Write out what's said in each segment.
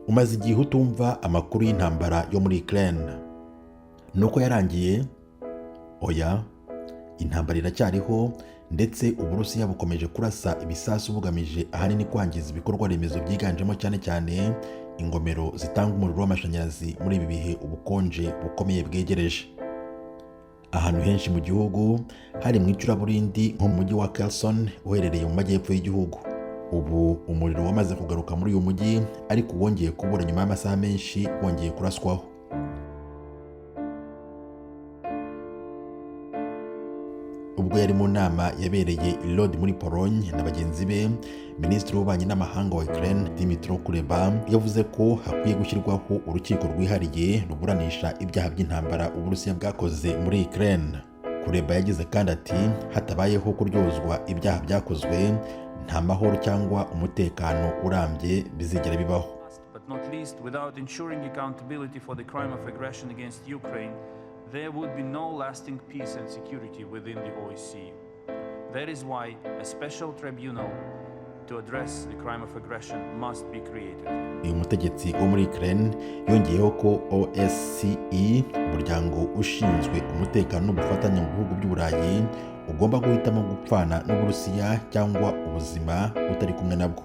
Umaze igihe utumva amakuru y'intambara yo muri Ukraine. Nuko yarangiye? Oya, intambara iracyariho, ndetse Uburusiya bukomeje kurasa ibisasu bugamije ahanini kwangiza ibikorwa remezo byiganjemo cyane cyane ingomero zitanga umuriro w'amashanyarazi muri ibi bihe ubukonje bukomeye bwegereje. Ahantu henshi mu gihugu hari mu icuraburindi, nko mu mujyi wa Kherson uherereye mu majyepfo y'igihugu. Ubu umuriro wamaze kugaruka muri uyu mujyi, ariko wongeye kubura nyuma y'amasaha menshi wongeye kuraswaho. Ubwo yari mu nama yabereye i Lodz muri Pologne na bagenzi be, Minisitiri w'Ububanyi n'Amahanga wa Ukraine, Dmytro Kuleba, yavuze ko hakwiye gushyirwaho urukiko rwihariye ruburanisha ibyaha by'intambara Uburusiya bwakoze muri Ukraine. Kuleba yagize kandi ati: "Hatabayeho kuryozwa ibyaha byakozwe, nta mahoro cyangwa umutekano urambye bizigera bibaho." Last but not least, without ensuring accountability for the crime of aggression against Ukraine, there would be no lasting peace and security within the OSCE. That is why a special tribunal to address the crime of aggression must be created. Uyu mutegetsi wo muri Ukraine yongeyeho ko OSCE, umuryango ushinzwe umutekano n'ubufatanye mu bihugu by'Uburayi, ugomba guhitamo gupfana n'Uburusiya cyangwa ubuzima utari kumwe nabwo.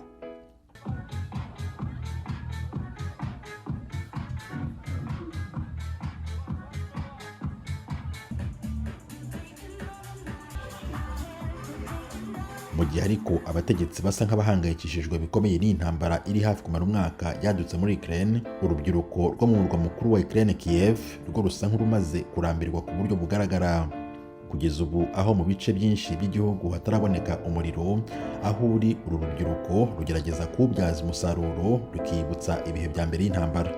Mu gihe ariko abategetsi basa nk'abahangayikishijwe bikomeye n'iyi ntambara iri hafi kumara umwaka yadutse muri Ukraine, urubyiruko rwo mu murwa mukuru wa Ukraine, Kiev, rwo rusa nk'urumaze kurambirwa ku buryo bugaragara. Kugeza ubu, aho mu bice byinshi by'igihugu hataraboneka umuriro, aho uri, uru rubyiruko rugerageza kuwubyaza umusaruro, rukiyibutsa ibihe bya mbere y'intambara.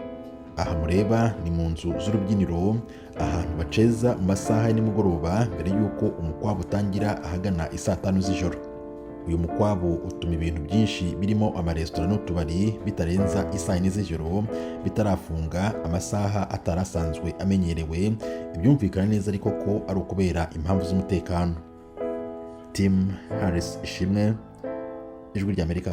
Aha mureba ni mu nzu z'urubyiniro, ahantu baceza mu masaha ya nimugoroba mbere y'uko umukwabu utangira ahagana isaa 5 z'ijoro. Uyu mukwabu utuma ibintu byinshi birimo amaresitora n'utubari bitarenza isaa 4 z'ijoro bitarafunga, amasaha atari asanzwe amenyerewe. Ibyumvikana neza ariko ko ari ukubera impamvu z'umutekano. Tim Harris Ishimwe, Ijwi ry'Amerika.